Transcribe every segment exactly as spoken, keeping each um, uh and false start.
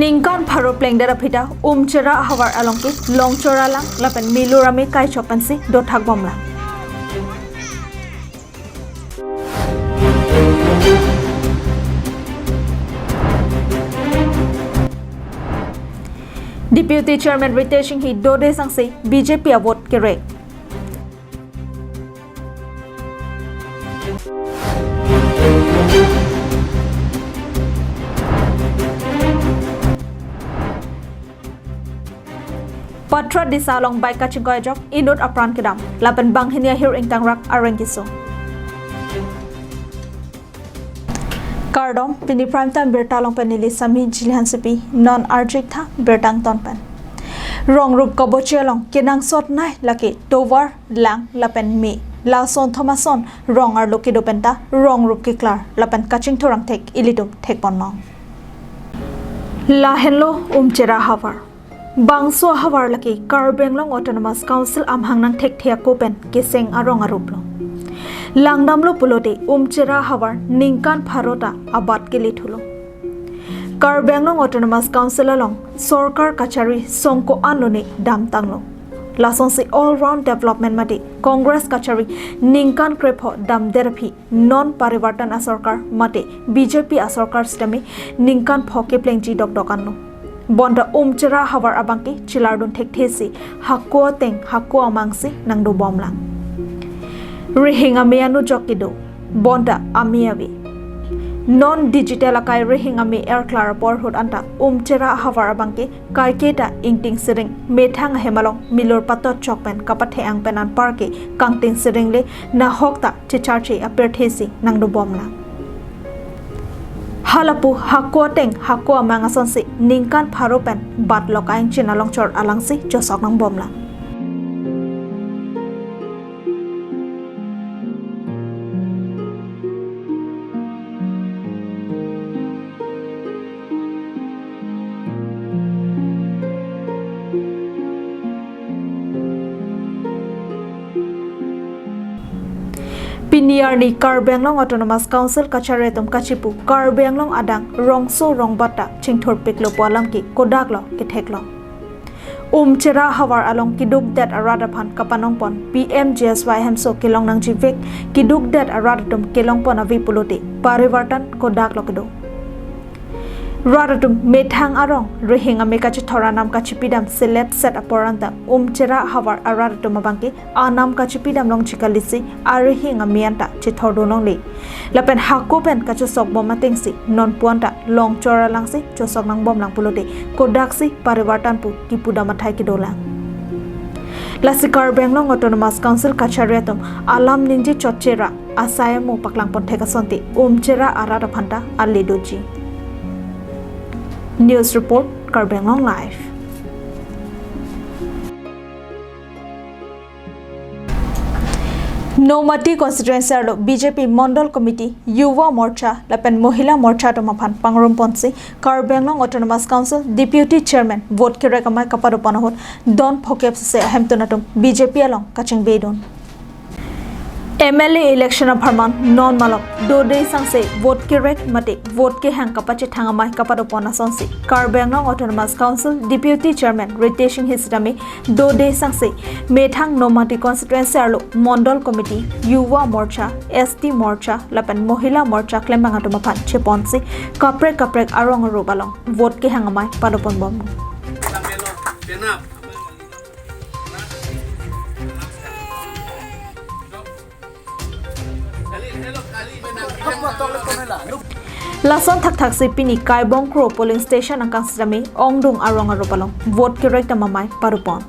Ningkan pharo plengdet aphi ta Umchera ahavar along ke longchor alang lapen milur amei kaichok pensi dothak bomlang. Deputy Chairman Ritesh Enghi dode sangse B J P avote kerek. Patra Disa along bike kachingkoi ajok inut apran kedam, lapen banghini ahir ingtangrak areng keso. Kardom, pini prime time birta along pen neli Sami Jilihan Sipi, non arjik tha birta angton pen. Rong rup kaboche along kenangsot nei lake tovar, lang lapen me. Lason thom ason rong arlo kedo penta rong rup keklar lapen kachingthur angthek ilitum thekponlong. Lahenlo Umchera ahavar. Bangso ahavar lake Karbi Anglong Autonomous Council amahang nangthekthe ako pen keseng arong aruplo. Langdamlo pulote Umchera ahavar ningkan pharo ta abat kele thulo. Karbi Anglong Autonomous Council along sorkar kachari songko anlone damtanglo. Lasonsi all round development mate Congress kachari ningkan krepho damdet aphi non Parivartan asorkar mate B J P asorkar sitame ningkan pho keplengji dokdok anlo. Bonta Umchera ahavar abangke chelardun thekthesi hako ateng hako amangsi nangdobomlang. Rihing ame anujok kedo, bonta ame ave. Non digital akai rihing ame erklar apor ahut anta Umchera ahavar abangke kaiketa ingting siring methang ahem along milur patot chok pen kapathe-ang pen anparke kangting siring le nahok ta checharche apirthesi nangdobomlang. Halapu hako ateng hako amang asonsi ningkan pharo pen batlok aingchin alongchor alangsi chosok nangbomlang. Pini arni Karbi Anglong Autonomous Council kachari atum kachipu Karbi Anglong adang rongso rongbat ta chingthurpiklo pu alam ke kodaklo ketheklong. Umchera ahavar along kedukdet arat aphan kapanongpon P M G S Y hemso kelong nangjivek, kedukdet arat atum kelongpon ave pulote Parivartan kodaklo kedo. Rat atum methang arong rihing ame kachethor anam kachipidam selet set apor anta Umchera ahavar arat atum abangke anam kachipidam longji kalisi arihing ame anta chethordun longle. Lapen hako pen kachosok bom atengsi nonpu anta longchor alangsi chosok nangbomlang pulote kodaksi Parivartan pu kipudam athai kedolang. Lasi Karbi Anglong Autonomous Council kachari atum alam ningje chotchera asai amo paklangpon thek asonte Umchera arat aphanta ale doji. News report, Karbi Anglong Live. Nomati constituency arlo B J P Mondol Committee, Yuva Morcha lapen Mohila Morcha atum aphan pangrumponsi Karbi Anglong Autonomous Council Deputy Chairman vote kerek amei kapadopon ahut don phokep sese ahemtun atum B J P along kachingbeidun. M L A election apharman non malom dode sangse vote kerek mate vote kehang kapachethang amei kapadopon asonsi Karbi Anglong Autonomous Council Deputy Chairman Ritesh Enghi sitame dode sangse methang Nomati constituency arlo Mondol Committee, Yuva Morcha, S T Morcha lapen Mohila Morcha klembang atum aphan cheponsi kaprek kaprek arong arup along vote kehang amei padoponbom. Lason thakthaksi pini Kaibongkro polling station angkang sitame ongdung arong arup along vote kerek dam amei padopon.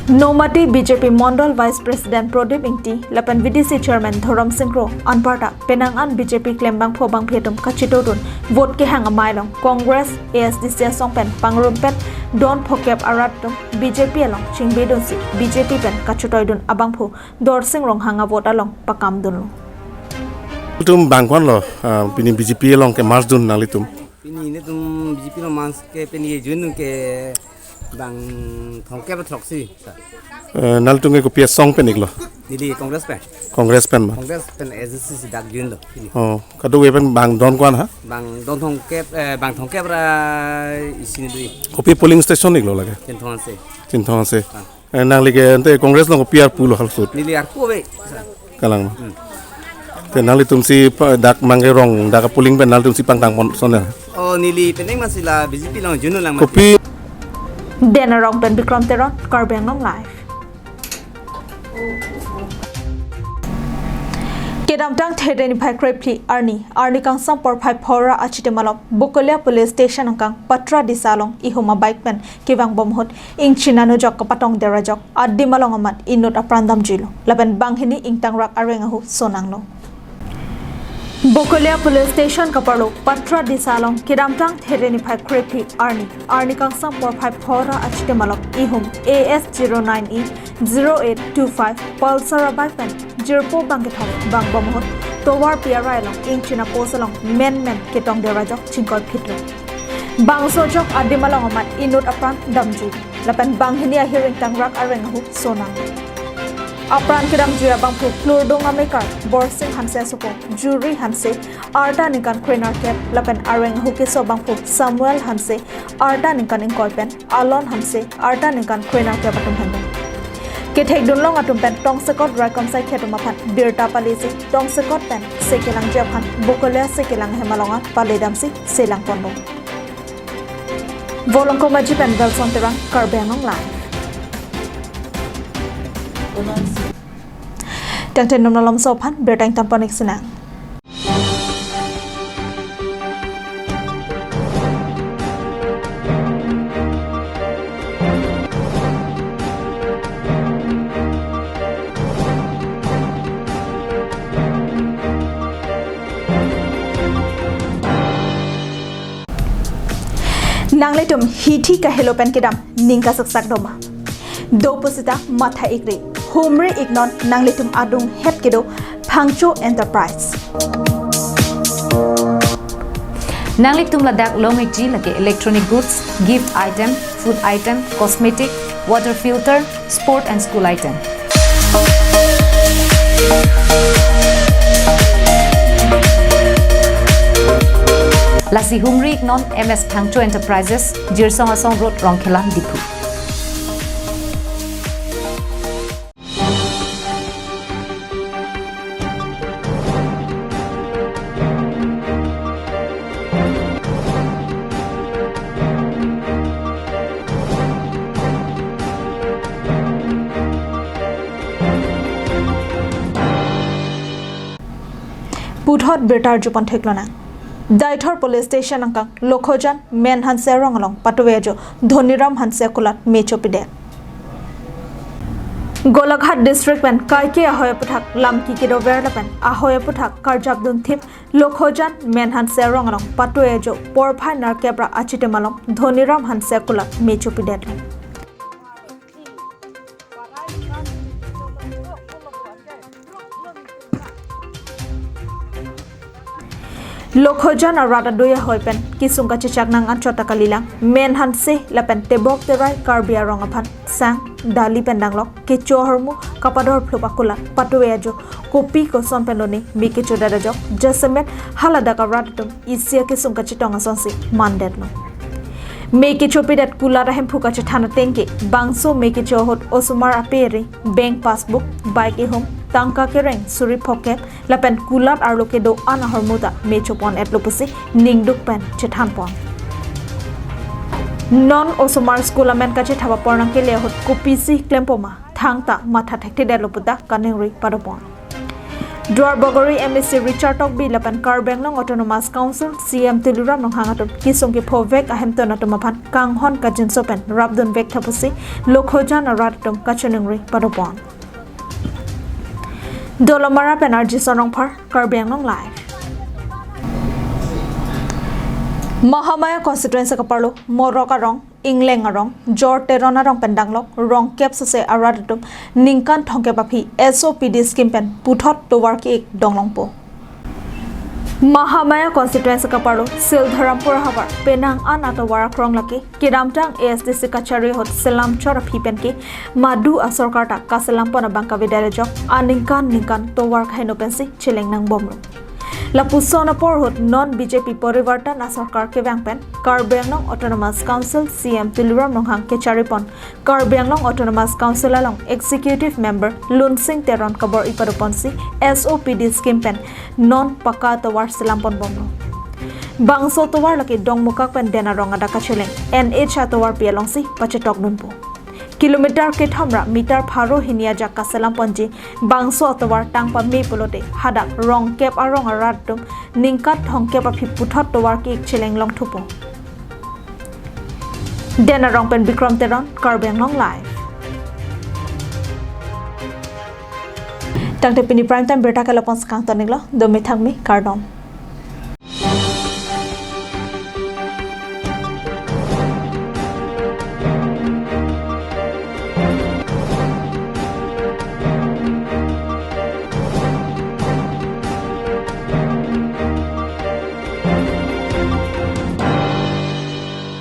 Nomati B J P Mondol Vice President Prodip Ingti lapen V D C Chairman Dhorom Sing Kro anparta penang an B J P klembangpho bangphi atum kachetodun vote kehang amei along Congress, A S D C asong pen pangrumpet don phokep arat atum B J P along chingbeidunsi B J P pen kachetoidun abangphu Dorsing Ronghang avote along pakamdunlo. Itum bangkon lo, ah, pini B J P along ke merge dun nanglitum. Pini netum B J P along merge ke pini ye join dun ke bang thomkep throksi, sir. Eh, nanglitum ke kopi asong pen iklo? Neli Congress pen. Congress pen ma? Congress pen A D C si dak join lo. Ini. Oh, kadokave pen bang don ko-an ha? Bang don thomkep, eh, bang thomkep ra isi neli. Kopi polling station iklo lake? Chinthong Hanse. Chinthong Hanse. Ah. Eh, nangli ke ante Congress along kopi arpu lo halsut? Neli arpu ave. Kalang ma? Hmm. Te nanglitum si pa-, dak mangke rong, dak polling pen nanglitum si pangtang pon son ya? Oh, neli penang masih la B J P along join lang ma. Kopi. Dena Rong pen Bikram Teron, Karbi Anglong Live. Kedamtang There niphai krephli arni, arni kangsam porphai phongo ra achitim along, Bokolia Police Station angkang Patra Disa along ihum abike pen kevang bom ahut ingchin anujok kapatongdet ajok adim along amat inut apran damjuilo. Lapen banghini ingtangrak areng ahu sonanglo. Bokolia Police Station kaparlo Patra Disa along kedamtang There niphai krephli arni, arni kangsam porphai phongo ra achitim along ihum A S zero nine E zero eight two five Pulsar abike pen jirpo bangkethom vang bom ahut tovar pi arai along ingchin apost along menmen ketongdet ajok chingkoi phitlo. Bangso ajok adim along amat inut apran damjui. Lapen banghini ahir ingtangrak areng ahu sonang. Apran kedamjui abangphu klurdung amekar Borsing Hanse asopo Juri Hanse, arta ningkan krenerkep, lapen areng ahu keso abangphu Samuel Hanse, arta ningkan ingkoi pen Alon Hanse, arta ningkan krenerkep atum henlo. Kethekdunlong atum pen tongsekot raikom saikhi atum aphan birta palisi, tongsekot pen sekelangji aphan Bokolia sekelang ahem along an paledamsi selangponlo. Volongkom Aji pen Belson Terang, Karbi Anglong Live. Tangte non malomso aphan birta ingtonpon-ik sinang. Nanglitum hithi kahelo pen kedam ning kasaksak doma? Do pusita matha-ikri, humri-iknon nanglitum adunghet kedo Phangcho Enterprise. Nanglitum ladak long-ikji lake electronic goods, gift item, food item, cosmetic, water filter, sport and school item. Lasi humri-iknon M S Phangcho Enterprises, Jirsong Asong Road, Rongkhelan, Diphu. Puthot birta arjupon theklonang. Deithor Police Station angkang Lokhojan Men Hanse arong along patuve ajo Dhoniram Hanse akulat me chopidet. Golaghat District pen kaike ahoi aputhak lamki kedover lapen ahoi aputhak karjapdun thip Lokhojan Men Hanse arong along patuve ajo porphai nerkep ra achitim along Dhoniram Hanse akulat me chopidetlo. Lokhojan arat adui ahoi pen kisung kachechak nang anchot ta kalilang Men Hanse lapen tebok terai Karbi arong aphan sang dali pen danglok kecho ahormu kapador phlup akulat patuve ajo kopi koson pen lone me kechodet ajok jasemet haladak arat atum isi akesung kachetong asonsi mandetlo. Me kechopidet kulat ahemphu kachethan ateng ke bangso me kecho ahut osomar aperi, bank passbook, bike ihum, tangka kereng suri phokep lapen kulat arlo kedo-an ahormu ta me chopon-etlo pusi ningduk pen chethanpon. Non osomar school amen kachethap apor nangkele ahut kopisi klempoma thangta matha thekthedetlo puta kaningri padopon. Duarbagori M A C Richard Tokbi lapen Karbi Anglong Autonomous Council C E M Tuliram Ronghang atum kisung kephovek ahemtun atum aphan kanghon kajinso pen rapdunvek tha pusi Lokhojan arat atum kachiningri padopon. Dolamara pen R J Sonrongphar, Karbi Anglong Live. Mahamaya constituency kaparlo Morok arong, Ingleng arong, Jor Teron arong pen danglok rongkep sose arat atum ningkan thomkep aphi S O P D scheme pen puthot tovar ke-ik donglongpo. Mahamaya constituency kaparlo Sildharampur ahavar penang an atovar akrong lake kedamtang A S D C kachari ahut selam chot aphi penke madu asorkar ta kaselampon abang kavedai ajok aningkan ningkan tovar kaheno pensi cheleng nangbomlo. Lapuson apor ahut non B J P Porivartan asorkar kevang pen Karbi Anglong Autonomous Council C M Tuliram Ronghang kecharipon Karbi Anglong Autonomous Council along Executive Member Lunsing Teron kabor-i padoponsi S O P D scheme pen non pakka tovar selamponbomlo. Bangso tovar lake Dongmukak pen Den Arong adak kacheleng N H atovarpi alongsi pachetokdunpo. Kilometer kethom ra meter pharo hini ajak kaselamponji bangso atovar tang pame pulote hadak Rongkep arong arat atum ningkat thomkep aphi puthot tovar ki-ik cheleng longthupo. Den Arong pen Bikram Teron, Karbi Anglong Live. Tangte pini prime time birta ke lapu-an si kangton-iklo, do methang me, kardom.